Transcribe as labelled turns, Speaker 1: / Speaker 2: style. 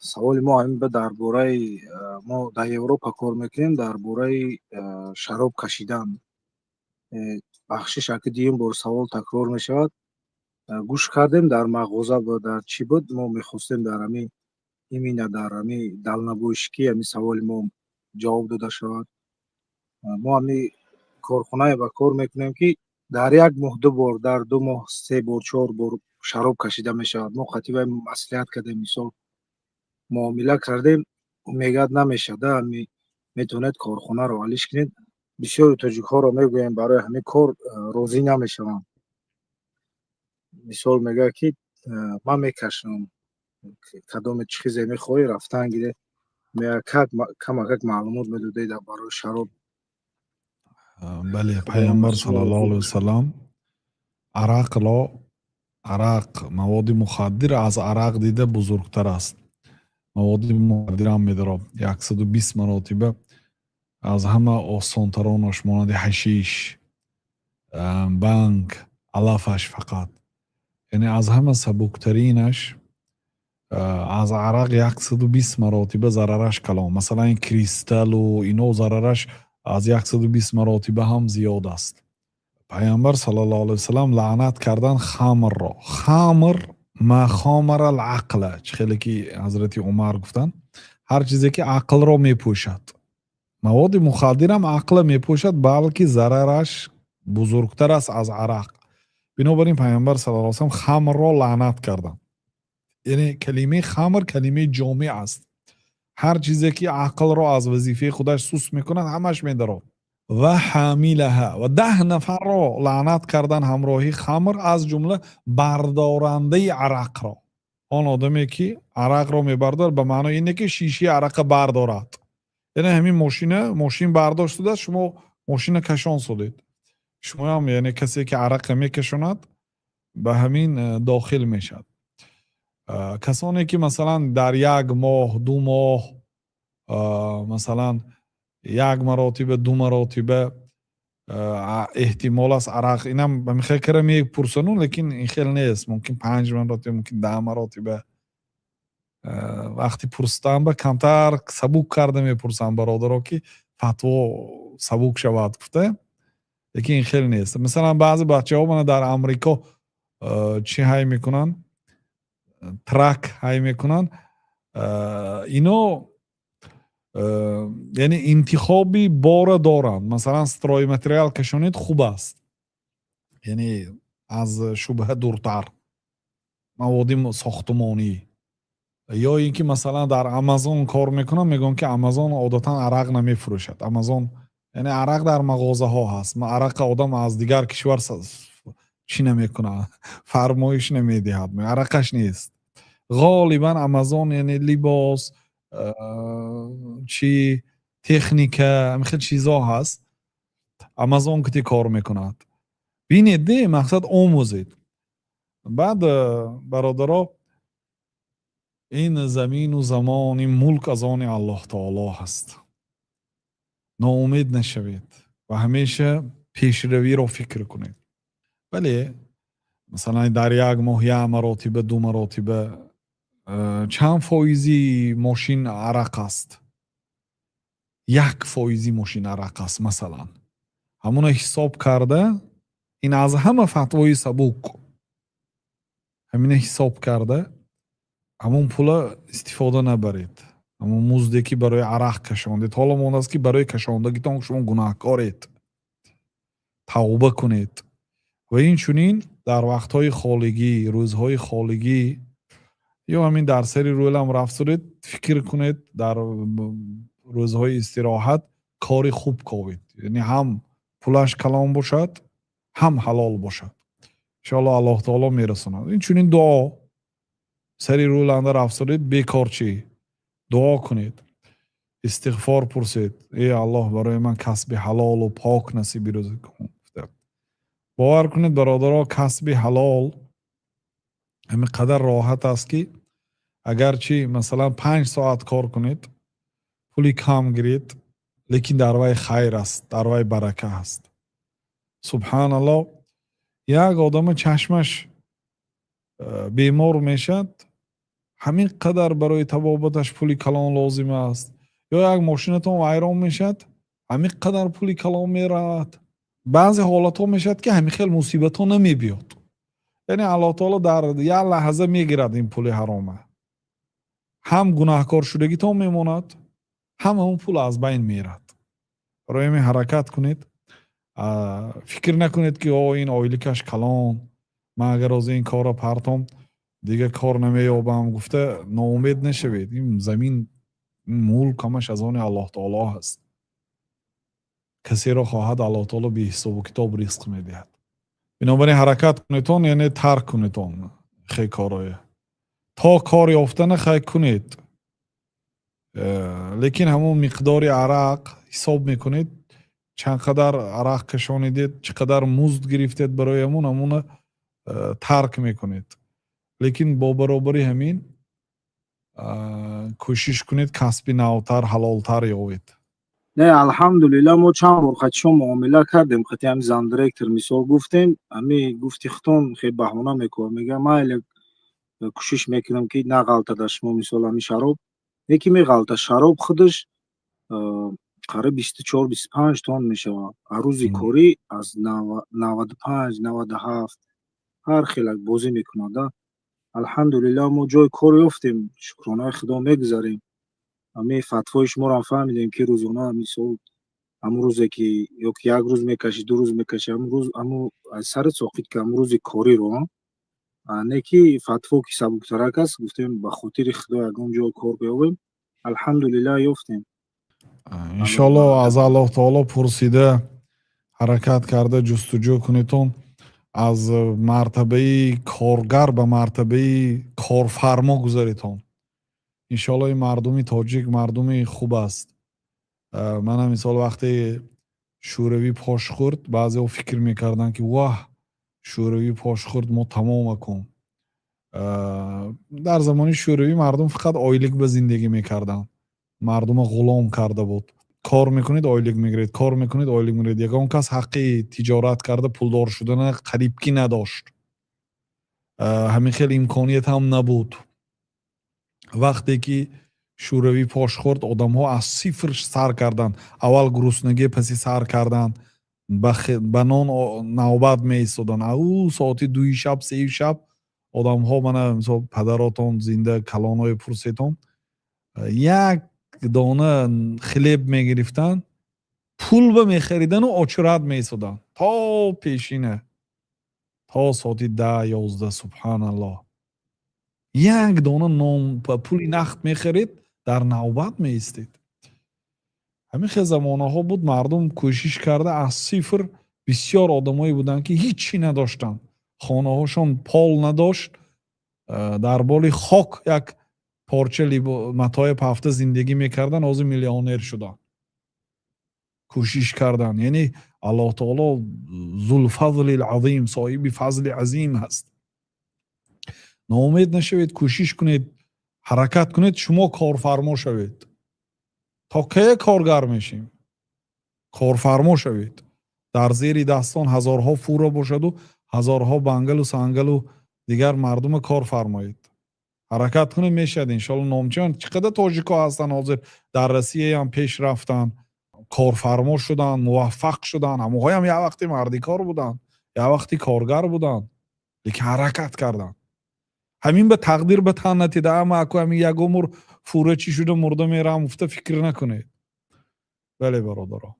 Speaker 1: Саволи мо ҳамин ба дар бораи, мо дар Европа кор мекунем, дар бораи шароб кашидан. Бахшиш, аки дуюм бор савол такрор мешавад. Гӯш кардем, дар мағоза буд, дар чӣ буд, мо мехостем дар ҳамин, именно дар ҳамин дальнобойщикӣ ҳамин саволи мо ҷавоб дода шавад. Мо ҳамин корхонае ба кор мекунем, ки дар як моҳ ду бор, дар 2 моҳ се бор, чор бор шароб кашида мешавад. Мо қатъи вай маслиҳат кардем, мисол, муомила кардем, мегӯяд, намешавад, ҳами метавонед корхонаро алиш кунед. Бисёри тоҷикҳоро мегӯем, барои ҳамин кор розӣ намешаванд. Мисол, мегӯяд, ки ман мекашам, кадоме чизе мехоҳӣ, рафтан гире. Камакак маълумот медодед барои шароб.
Speaker 2: Бале, Пайғамбар саллаллоҳу алайҳи васаллам арақро, арақ, маводи мухаддир аз арақ дида бузургтар аст. Маводи мухаддирам медорад 120 маротиба аз ҳама осонтаронаш, монанди ҳашиш, банг, алафаш фақат, яъне аз ҳама сабуктаринаш аз арақ 120 маротиба зарараш калон. Масалан, кристаллу ино зарараш аз 120 маротиба ҳам зиёд аст. Пайғамбар саллаллоҳу алайҳи васаллам лаънат кардан хамрро. Хамр ма хомара лақла, чӣ хеле ки ҳазрати Умар гуфтанд, ҳар чизе ки ақлро мепӯшад. Маводи мухаддирам ақла мепӯшад, балки зарараш бузургтар аст аз арақ. Бинобар ин Пайғамбар саллаллоҳу алайҳи васаллам хамрро лаънат карданд. Яъне калимаи хамр калимаи ҷомеъ аст. Ҳар чизе ки ақлро аз вазифаи худаш суст мекунад, ҳамаш медарод. Ва ҳамилаҳа, ва 10 нафарро лаънат кардан ҳамроҳи хамр, аз ҷумла бардорандаи арақро. Он одаме ки арақро мебардорад, ба маънои ине ки шишаи арақа бардорад. Яъне ҳамин мошина, мошин бардошт шудааст, шумо мошина кашон судед, шумоам, яъне касе ки арақа мекашонад, ба ҳамин дохил мешавад. Касоне ки, масалан, дар як моҳ, 2 моҳ, масалан, як маротиба, ду маротиба эҳтимол аст арақ, инам хел кара мепурсану, лекин ин хел нест. Мумкин панҷ маротиба, мумкин 10 маротиба. Вақти пурсидан ба камтар сабук карда мепурсанд бародаро, ки фатво сабук шавад гуфта, лекин ин хел нест. Масалан, баъзе бачаҳо мана дар Амрико чӣ ҳай мекунанд, truck ҳай мекунанд ино, яъне интихоби бора доранд. Масалан, стройматериал кашонед, хуб аст, яъне аз шубҳа дуртар, маводи сохтумонӣ. Ё ин ки, масалан, дар Амазон кор мекунам, мегӯям, ки Амазон одатан арақ намефурӯшад. Амазон, яъне арақ дар мағозаҳо ҳаст. Арақа одам аз дигар кишвар чӣ намекунад, фармоиш намедиҳад, арақаш нест ғолибан. Амазон, яъне либос, чӣ, техника, ҳамин хел чизҳо ҳаст. Амазон кити кор мекунад. Бинед, де, мақсад омӯзед. Баъд, бародаро, ин замину замон, ин мулк аз они Аллоҳ таоло ҳаст. Ноумед нашавед ва ҳамеша пешравиро фикр кунед. Бале, масалан, дар як моҳ як маротиба, ду маротиба, чанд фоизи мошин арақ аст? 1 фоизи мошин арақ аст, масалан, ҳамуна ҳисоб карда, ин аз ҳама фатвои сабук, ҳамина ҳисоб карда, ҳамон пула истифода набаред, ҳамон музде ки барои арақ кашондед. Ҳоло мондааст, ки барои кашондагитон шумо гунаҳкоред, тавба кунед. Ва инчунин дар вақтҳои холигӣ, рӯзҳои холигӣ, ё ҳамин дар сари рӯлам рафт суред, фикр кунед, дар рӯзҳои истироҳат кори хуб ковед, яъне ҳам пулаш калон бошад, ҳам ҳалол бошад. Иншоалло, Аллоҳ таоло мерасонад. Инчунин дуо. Сари рӯланда рафт суред, бекорчӣ, дуо кунед, истиғфор пурсед: «Э Аллоҳ, барои ман касби ҳалолу пок насиби рӯзӣ кун». Бовар кунед, бародаро, касби ҳалол ҳамин қадар роҳат аст, ки агарчи, масалан, 5 соат кор кунед, пули кам гиред, лекин дар вай хайр аст, дар вай барака аст. Субҳаналлоҳ, як одама чашмаш бемор мешавад. Ҳамин қадар барои табобаташ пули калон лозим аст. Ё як мошинатон вайрон мешавад, ҳамин қадар пули калон меравад. Баъзе ҳолатҳо мешавад, ки ҳамин хел мусибатҳо намебиёд, яъне Аллоҳ таоло дар як лаҳза мегирад ин пули ҳарома. Ҳам гунаҳкор шудагитон мемонад, ҳам ҳамон пул аз байн мерад. Барои ҳамин ҳаракат кунед. Фикр накунед, ки о, ин ойликаш калон, ман агар ҳозир ин корро партом, дигар кор намеёбам гуфта ноумед нашавед. Ин замин, ин мулк ҳамаш аз они Аллоҳ таоло ҳаст. Касеро хоҳад, Аллоҳ таоло беҳисобу китоб ризқ медиҳад. Бинобар ин ҳаракат кунедон, яъне тарк кунедон хе корое. То кор ёфтана хай кунед, лекин ҳамон миқдори арақ ҳисоб мекунед, чанд қадар арақ кашонидед, чӣ қадар музд гирифтед, барои ҳамон ҳамона тарк мекунед. Лекин бо баробари ҳамин кӯшиш кунед, касби навтар, ҳалолтар ёвед.
Speaker 1: Не, алҳамдулилла, мо чанд бор қати муомила кардем, қати ҳами замдиректор, мисол, гуфтем, ҳами гуфти хутон хел баҳона мекунад, мега, майли, кӯшиш мекунам, ки нағалтада шумо, мисол, ҳами шароб неки меғалта. Шароб худаш қариб 24, 25 тонн мешавад. А рӯзи корӣ аз 95, 97 ҳар хелак бозӣ мекунад. Алҳамдулилла, мо ҷои кор ёфтем, шукронаи Худо, мегузарем. Ҳами фатвои шуморо фаҳмидем, ки рӯзона, мисол, ҳамун рӯзе ки ё ки як рӯз мекашӣ, 2 рӯз мекашӣ, ҳамун рӯз ҳамун аз сарат соқит ки ҳамун рӯзи кориро не, ки фатво ки сабуктарак аст. Гуфтем, ба хотири Худо ягон ҷой кор биёбем. Алҳамдулилла, ёфтем.
Speaker 2: Иншоалло, аз Аллоҳ таоло пурсида, ҳаракат карда, ҷустуҷӯ кунедон, аз мартабаи коргар ба мартабаи корфармо гузаретон. Иншоалло, ин мардуми тоҷик мардуми хуб аст. Мана, мисол, вақте Шӯравӣ пош хӯрд, баъзеҳо фикр мекарданд, ки ваҳ, Шӯравӣ пош хӯрд, мо тамом акун. Дар замони Шӯравӣ мардум фақат ойлик ба зиндагӣ мекарданд. Мардума ғулом карда буд. Кор мекунед, ойлик мегиред, кор мекунед, ойлик мегиред. Ягон кас ҳаққи тиҷорат карда пулдор шудана қариб ки надошт. Ҳамин хел имконият ҳам набуд. Вақте ки Шӯравӣ пош хӯрд, одамҳо аз сифр сар карданд. Аввал гуруснагӣ паси сар карданд, ба нон навбат меистоданд. Ау соати 2-и шаб, 3-и шаб одамҳо, мана, мисол, падаротон зинда, калонҳое пурсетон, як дона хлеб мегирифтанд, пул ба мехаридану очурат меистоданд то пешина, то соати 10, 11. Субҳаналлоҳ, як дона нон ба пули нақд мехарид, дар навбат меистед. Ҳамин хел замонаҳо буд. Мардум кӯшиш карда аз сифр, бисёр одамое буданд, ки ҳиччӣ надоштанд, хонаҳошон пол надошт, дар боли хок як порча матои пафта зиндагӣ мекарданд, ҳозир миллионер шуданд. Кӯшиш карданд. Яъне Аллоҳ таоло зулфазли азим, соҳиби фазли азим ҳаст. Ноумед нашавед, кӯшиш кунед, ҳаракат кунед, шумо корфармо шавед. То кае коргар мешем? Корфармо шавед. Дар зери дастон ҳазорҳо фура бошаду ҳазорҳо бангалу сангалу дигар мардума кор фармоед. Ҳаракат кунед, мешавад, иншоалло. Номчиён чӣ қадар тоҷикҳо ҳастанд, ҳозир дар Россияам пеш рафтанд, корфармо шуданд, муваффақ шуданд. Ҳамонҳоям як вақте мардикор буданд, як вақте коргар буданд, лекин ҳаракат карданд. Ҳамин ба тақдир ба тан натида, ама аку ҳамин як умр фурачӣ шуда мурда меравам гуфта фикр накунед. Бале, бародаро.